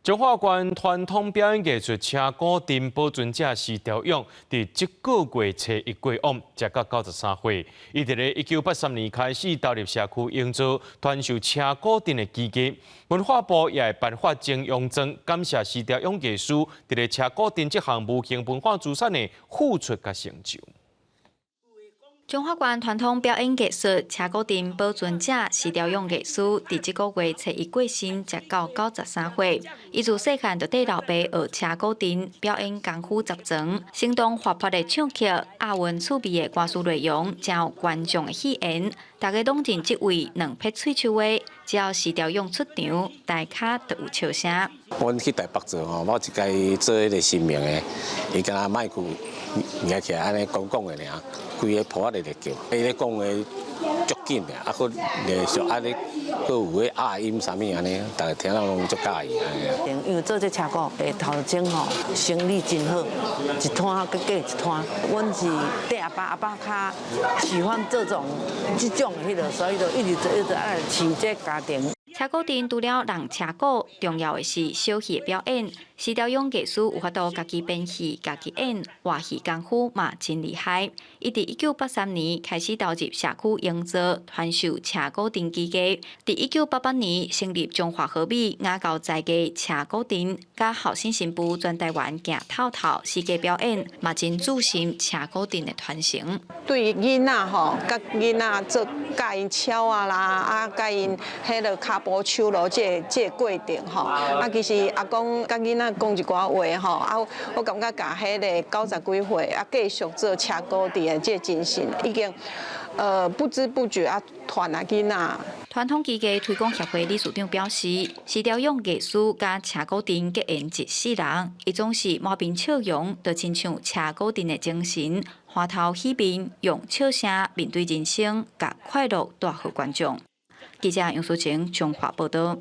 彰化縣傳統表演藝術車鼓陣保存者施朝勇，佇這個月初一過往，食到93歲。伊佇咧1983年開始投入社區營造，傳授車鼓陣的技藝。文化部也會頒發精英狀，感謝施朝勇藝師佇咧車鼓陣這項無形文化資產的付出佮成就。彰化縣傳統表演藝術車鼓陣保存者施朝勇藝師，佇這個月初一過身，食到93歲。伊自細漢就綴老爸學車鼓陣，表演功夫十全，生動活潑的唱曲，押韻趣味的歌詞內容，誠有觀眾的喜緣。大家攏認這位兩撇喙鬚的，只要施朝勇出場，台跤就有笑聲。阮去台北做吼，我一屆做彼个神明的，伊敢若麥克舉起來按呢講講的爾，規个鋪仔咧咧叫，伊咧講的足緊的，啊，閣連續按呢，閣有彼押音啥物按呢，逐家聽了攏足佮意按呢。因為做這車鼓的頭前吼，生意真好，一攤閣過一攤。阮是綴阿爸，阿爸較喜歡這種的彼个，所以就一直做一直愛飼這家庭。車鼓陣除了弄車鼓，重要的是小戲的表演。施朝勇藝師有法度家己編戲、家己演，活戲功夫嘛真厲害。伊佇1983年開始投入社區營造，傳授車鼓陣技藝。佇1988年成立中華和美雅教在地車鼓陣，佮後生新婦全台灣行透透四界表演，嘛真注心車鼓陣的傳承。對囡仔吼，佮囡仔做教𪜶敲啊啦，啊教𪜶彼个跤步手路這個過程吼，啊其實阿公佮囡仔講一寡話吼，啊我感覺共彼个90幾歲啊繼續做車鼓陣的這個精神，已經不知不覺啊傳啊囡仔。傳統技藝推廣協會理事長表示，施朝勇藝師佮車鼓陣結緣一世人，伊總是滿面笑容，就親像車鼓陣的精神，歡頭喜面，用笑聲面對人生，共快樂帶予觀眾。記者楊淑晴彰化報導。